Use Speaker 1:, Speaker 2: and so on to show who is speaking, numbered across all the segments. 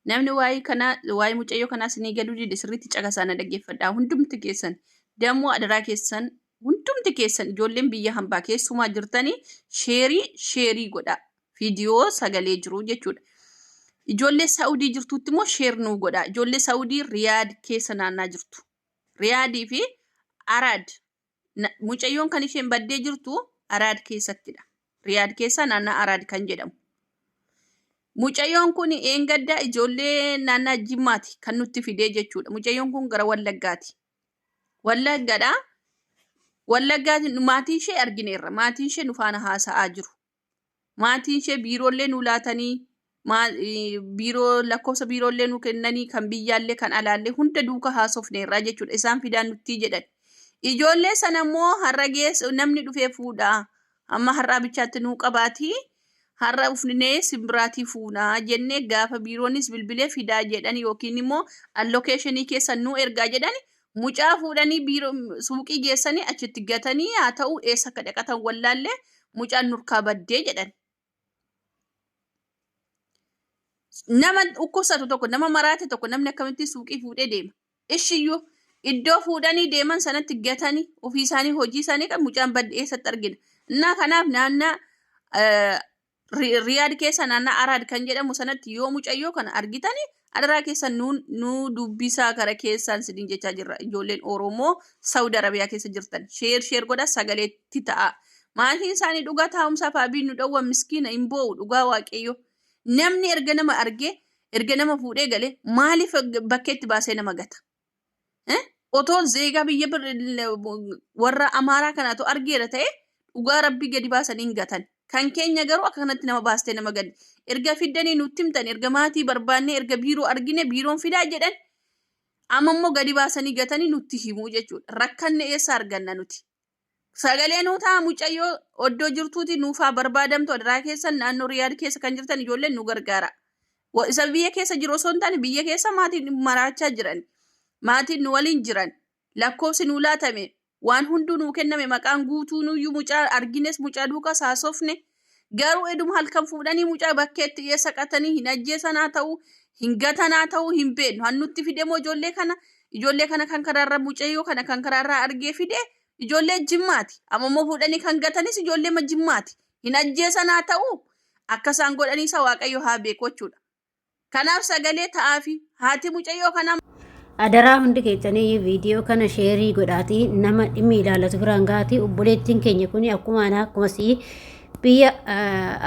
Speaker 1: Namni waa'ee kanaa waa'ee mucayyoo kanaa isinii galuu dide sirriitti caqasaa na dhaggeeffadhaa. Hundumti keessan dammoo adaraa keessan hundumti keessan ijoolleen biyya hambaa keessumaa jirtanii sheerii sheerii godhaa. Viidiyoo sagalee jiru jechuudha. Ijoollee Saa'udii jirtutti immoo sheer nuu godhaa. Ijoollee Saa'udii Riyaad keessa naannaa jirtu. Riyaadii fi Araad Mucayyoon kan isheen baddee jirtu Araad keessattidha. Riyaad keessaa naannaa Araad kan jedhamu. Mucayyoon kun eengaddaa ijoollee naannaa Jimmaati kan nutti fidee jechuudha. Mucayyoon kun gara Wallaggaati. Wallaggadha. Wallaggaati maatii ishee argineerra. Maatiin ishee nu faana haasa'aa jiru. Maatiin ishee biiroollee nuu laatanii biiroo lakkoofsa biiroollee nuu kennanii kan biyyaallee kan alaallee hunda duuka haasofneerraa jechuudha. Isaan fidaa nuttii jedhan. Ijoollee sana immoo har'a geessu namni dhufee fuudhaa. Amma har'aa bichaatti nuu qabaatii har'a ufnee simbiraatii fuunaa jennee gaafa biiroonis bilbilee fidaa jedhan yookiin immoo allokeeshinii keessa nuu ergaa jedhan mucaa fuudhanii biiroo suuqii geessanii achitti gatanii haa ta'u eessa akka dhaqatan wallaallee mucaan nurkaa baddee jedhan. Nama dhukkubsatu tokko nama maraate tokko namni akkamitti suuqii fuudhee deema. Ishiyyuu iddoo fuudhanii deeman sanatti gatanii ofii isaanii hojii isaanii kan mucaan badde eessatti argina. Innaa kanaaf naannaa Riyaad keessa naannaa Araad kan jedhamu sanatti yoo mucayyoo kana argitani adaraa keessan nu dubbisaa kara keessaan sinin jechaa jirra. Ijoolleen Oromoo Saudi Arabiyaa keessa jirtan sheer sheer godha sagaleetti ta'a. Maatiin isaanii dhugaa taa'umsaaf abiin nu dhowwan miskiina hin boo'u dhugaa waaqayyo. Namni erga nama argee erga nama fuudhee galee maaliif bakkeetti baasee nama gata? Otoo zeegaa biyya warra Amaaraa kana otoo argeera ta'e dhugaa rabbii gadi baasanii hin gatan. Kan keenya garuu akka kanatti nama baastee nama gadi. Erga fiddanii nutti himtan erga maatii barbaannee erga biiroo argine biiroon fidaa jedhan amma immoo gadi baasanii gatanii nutti himuu jechuudha. Rakkanne eessa arganna nuti? Sagalee nuu ta'a mucayyoo oddoo jirtuuti nuufaa barbaadamtu adaraa keessan naannoo Riyaad keessa kan jirtan ijoolleen nu gargaara. Isa biyya keessa jiru osoo hin taane biyya keessa maatiin maraachaa jiran. Maatiin nu waliin jiran. Lakkoofsi nuu laatame. Waan hunduu nuu kenname maqaan guutuu nuyyuu mucaa argines mucaa duukaas haasofne. Garuu eduma halkan fuudhanii mucaa bakkeetti eessa qatanii hin ajjeesan haa ta'u hin gatan haa ta'u hin beeknu. Hannutti fidemoo ijoollee kana kan karaarra mucayyoo kana kan karaarraa argee fide ijoollee Jimmaati. Amma immoo fuudhanii kan gatanis ijoollee Jimmaati. Hin ajjeesan haa ta'u akka isaan godhanii isa Waaqayyo haa beeku jechuudha. Kanaaf sagalee ta'aafi haati mucayyoo kanaa
Speaker 2: Adaraa hundi keessanii viidiyoo kana sheerii godhaatii nama dhimmi ilaallatu biraan gahaatii obboleettiin keenya kun akkuma anaa akkuma si'ii biyya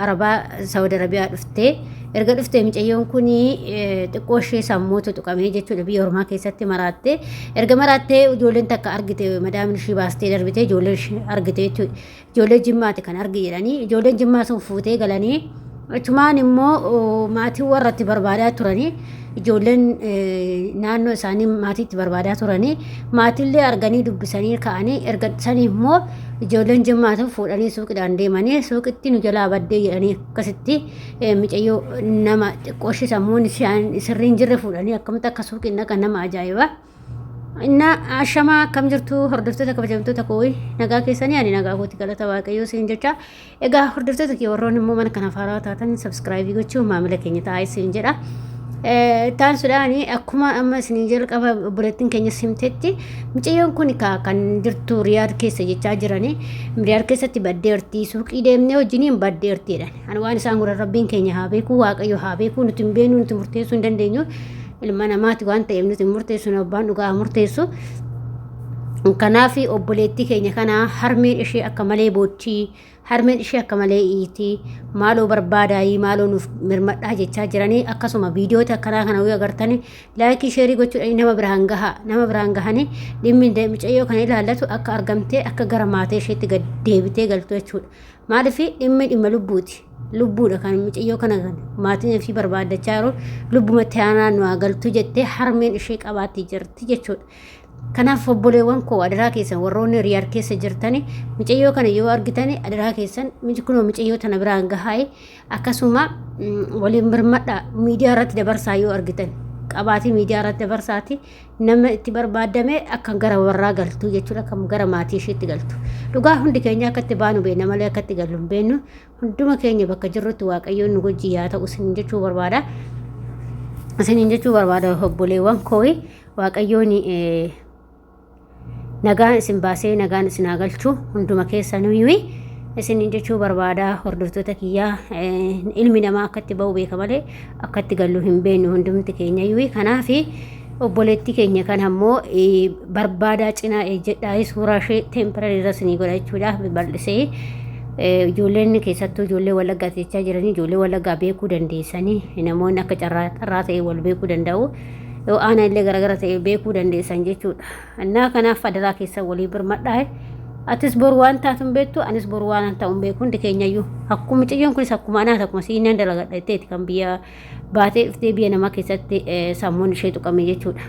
Speaker 2: Arabaa Saawud Arabiyaa dhuftee erga dhuftee mucayyoon kun xiqqoo ishee sammuutu tuqamee jechuudha biyya ormaa keessatti maraatte erga maraattee ijoolleen takka argite madaamin ishii baastee darbite ijoolleen ishii argite jechuudha Ijoollee Jimmaati kan arge jedhanii ijoolleen Jimmaa sun fuutee galanii achumaan immoo maatii warra itti barbaadaa turanii ijoolleen naannoo isaanii maatii itti barbaadaa turanii maatiillee arganii dubbisanii ka'anii erga sanii immoo ijoolleen Jimmaa sun fuudhanii suuqiidhaan deemanii suuqitti nu jalaa baddee jedhanii akkasitti micayyoo nama xiqqooshii sammuun sirriin jirre fuudhanii akkamitti akka suuqiin dhaqan nama ajaa'iba. Innaa ashamaa akkam jirtu hordoftoota kabajamtoota koo nagaa keessanii ani nagaa kooti galata waaqayyoo isin jecha egaa hordoftoota kee warroon immoo mana kana faaraa taatan sabskraayibii gochuun maamila keenya ta'aa isin jedha. Ittaan sudhaani akkuma amma isin jalqaba obboleettiin keenya simtetti mucayyoon kun kan jirtu Riyaad keessa jechaa jiranii Riyaad keessatti baddeerti suuqii deemnee wajjiniin baddeertiidha. Ani waan isaan godhan rabbiin keenya haa beeku waaqayyo haa beeku nuti hin beeknu nuti murteessuu hin dandeenyu. Ilma namaati waan ta'eef nuti hin murteessinu abbaan dhugaa haa murteessu. Kanaaf obboleettii keenya kana harmeen ishee akka malee boochii harmeen ishee akka malee iitii maaloo barbaadaayii maaloo nuuf mirmadhaa jechaa jiranii akkasuma viidiyoota akkanaa kana yoo agartanii laayikii sheerii gochuudhaan nama biraan gahaa nama biraan gahanii dhimmi mucayyoo kana ilaallatu akka argamtee akka gara maatii isheetti gad deebitee galtu jechuudha. Maaliif dhimmi dhimma lubbuuti. Lubbuudha kan mucayyoo kana kan maatiin ofii barbaaddachaa jiru lubbumatti aanaa nu haa galtu jettee harmeen ishee qabaatti jirti jechuudha. Kanaaf obboleewwan koo adaraa keessan warroonni riyaad keessa jirtani mucayyoo kana yoo argitani adaraa keessan kunoo mucayyoo tana biraan gahaa'e akkasuma waliin birmadhaa miidiyaa irratti dabarsaa yoo argitan qabaatii miidiyaa irratti dabarsaati nama itti barbaadame akka gara warraa galtu jechuudha akka gara maatii isheetti galtu dhugaa hundi keenya akka itti baanu beekna malee akka itti gallu hin beeknu hunduma keenya bakka jirrutti waaqayyoon nu wajjin yaa ta'u isin jechuu barbaada. Isiniin jechuu barbaada obboleewwan koo, Waaqayyoon nagaan isin baasee nagaan isin haa galchu hunduma keessaniyyuu isiniin jechuu barbaada. Hordoftoota kiyyaa, ilmi namaa akkatti ba'u beeka malee akkatti gallu hin beeknu hundumti keenyayyuu. Kanaaf obboleettii keenya kana ammoo barbaadaa, cinaa ejjedhaa. Suuraa ishee temporary irra isinii godha jechuudha bal'isee. Ijoolleen keessattuu ijoollee Wallaggaa jechaa jiranii, ijoollee Wallaggaa beekuu dandeessanii, namoonni akka carraa carraa ta'e wal beekuu danda'u, yoo aanaa illee garagara ta'e beekuu dandeessan jechuudha. Innaa kanaaf adaraa keessan walii birmadhaa. Atis boru waan taatu hin beektu, anis boru waan ta'u hin beeku. Hundi keenyayyuu akkuma mucayyoon kunis akkuma anaati, akkuma siinaan dalagadha jetteeti kan biyya baatee dhuftee biyya namaa keessatti sammuun ishee tuqame jechuudha.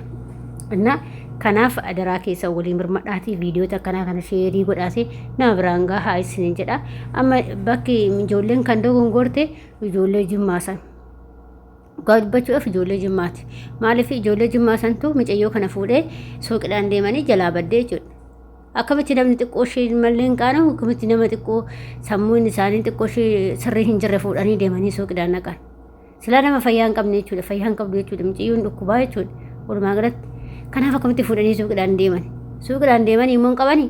Speaker 2: Innaa kanaaf adaraa keessan waliin birmadhaatii viidiyoota akkanaa kana share godhaatee nama biraan gahaa isiniin jedha. Amma bakki ijoolleen kan dogongorte ijoollee Jimmaa san. Dhugaa dubbachuudhaaf ijoollee Jimmaati. Maaliif ijoollee Jimmaa santu mucayyoo kana fuudhee suuqidhaan deemanii jalaa baddee jechuudha. Akkamitti namni xiqqoo ishee mallee hin qaanamu, akkamitti nama xiqqoo sammuun isaanii xiqqoo ishee sirrii hin jirre fuudhanii deemanii suuqidhaan naqan? Silaa nama fayyaa hin qabne jechuudha. Fayyaa hin qabdu jechuudha. Mucayyoon dhukkubaa jechuudha. Walumaa galatti. Kanaaf akkamitti fuudhanii suuqidhaan deeman? Suuqidhaan deemanii immoo hin qabanii?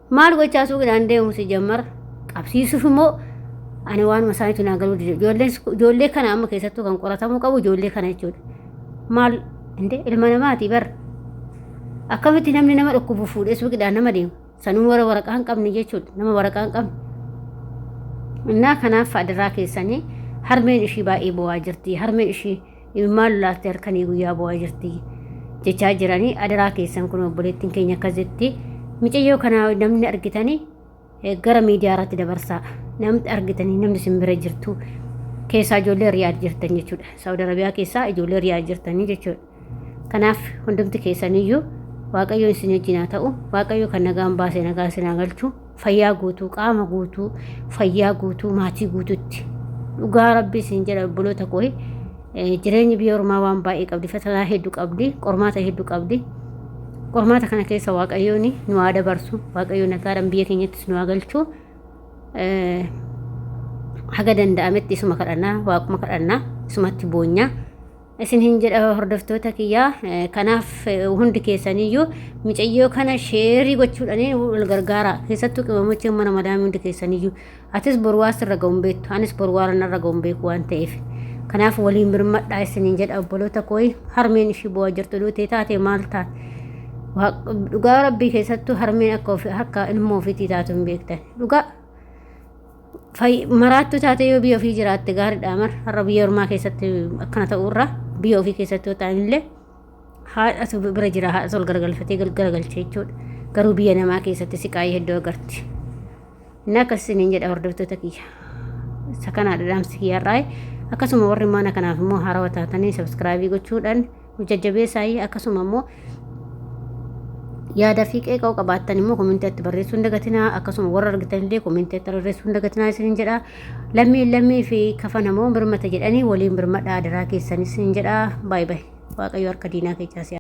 Speaker 2: Maal gochaa suuqidhaan deemu si jammar? Qabsiisuuf immoo ani waanuma isaaniitu naa galuu dide. Ijoollee kana amma keessattuu kan qoratamuu qabu ijoollee kana jechuudha. Maal inde ilma namaati bar. Akkamitti namni nama dhukkubu fuudhee suuqidhaan nama deema? Sanuu warra waraqaa hin qabne jechuudha. Nama waraqaa hin qabne. Innaa kanaaf adaraa keessanii, harmeen ishii baay'ee bo'aa jirti. Harmeen ishii imimmaan lolaattee halkanii guyyaa bo'aa jirti jechaa jiranii. Adaraa keessan, kun obboleettiin keenya akkas jetti. Mucayyoo kana namni argitanii gara miidiyaa irratti dabarsaa. Namni argitanii, namni isin bira jirtu keessaa ijoollee Riyaad jirtan jechuudha. Saawud Arabiyaa keessaa ijoollee Riyaad jirtanii jechuudha. Kanaaf hundumti keessaniyyuu Waaqayyo isin wajjin haa ta'u. Waaqayyo kan nagaan baase nagaa isin haa galchu. Fayyaa guutuu, qaama guutuu, fayyaa guutuu, maatii guutuutti. Dhugaa Rabbi isin jedha, obboloota koo, jireenyi biyya ormaa waan baay'ee qabdi. Fatanaa hedduu qabdi. Qormaata hedduu qabdi. Qormaata kana keessa Waaqayyoon nu haa dabarsu. Waaqayyo nagaadhaan biyya keenyattis nu haa galchu. Haga danda'ametti isuma kadhannaa, Waaquma kadhannaa, isumatti boonyaa. Isin hin jedha hordoftoota kiyyaa. Kanaaf hundi keessaniyyuu mucayyoo kana share gochuudhaan wal gargaara. Keessattuu qimamochiin mana madaamii hundi keessaniyyuu, atis boru waa sirra ga'u hin beektu, anis boru waan narra ga'u hin beeku waan ta'eef, kanaaf waliin birmadhaa isiniin jedha, obboloota koo. Harmeen ishii bu'aa jirtu duutee taate maal taate? Dhugaa Rabbii, keessattuu harmeen akka harka ilmoo ofiitii taatu hin beektan. Dhugaa maraattuu taate yoo biyya ofii jiraatte gaariidha mar. Har'a biyya ormaa keessatti akkana ta'uurra biyya ofii keessatti yoo ta'an illee haadhatu bira jira, haadhatu ol garagalfatee garagalche jechuudha. Garuu biyya namaa keessatti siqaayii hedduu agarti. Inni akkas isiniin jedha, hordoftoota kiyya. Isa kanaadha dhaamsi kiyyaarraa. Akkasuma warri mana kanaaf immoo haarawaa taatanii subscribe gochuudhaan nu jajjabeessaa. Akkasuma immoo yaada fi qeeqa qabaattan immoo commentiitti barreessuu hin dagatinaa. Akkasuma warra argitan illee commentiitti barreessuu hin dagatinaa isiniin jedha. Lammii lammii fi kafanamoo birmata jedhanii, waliin birmadhaa adaraa keessan isiniin jedha. Baay'ee baay'ee Waaqayyo harka diinaa keessaa.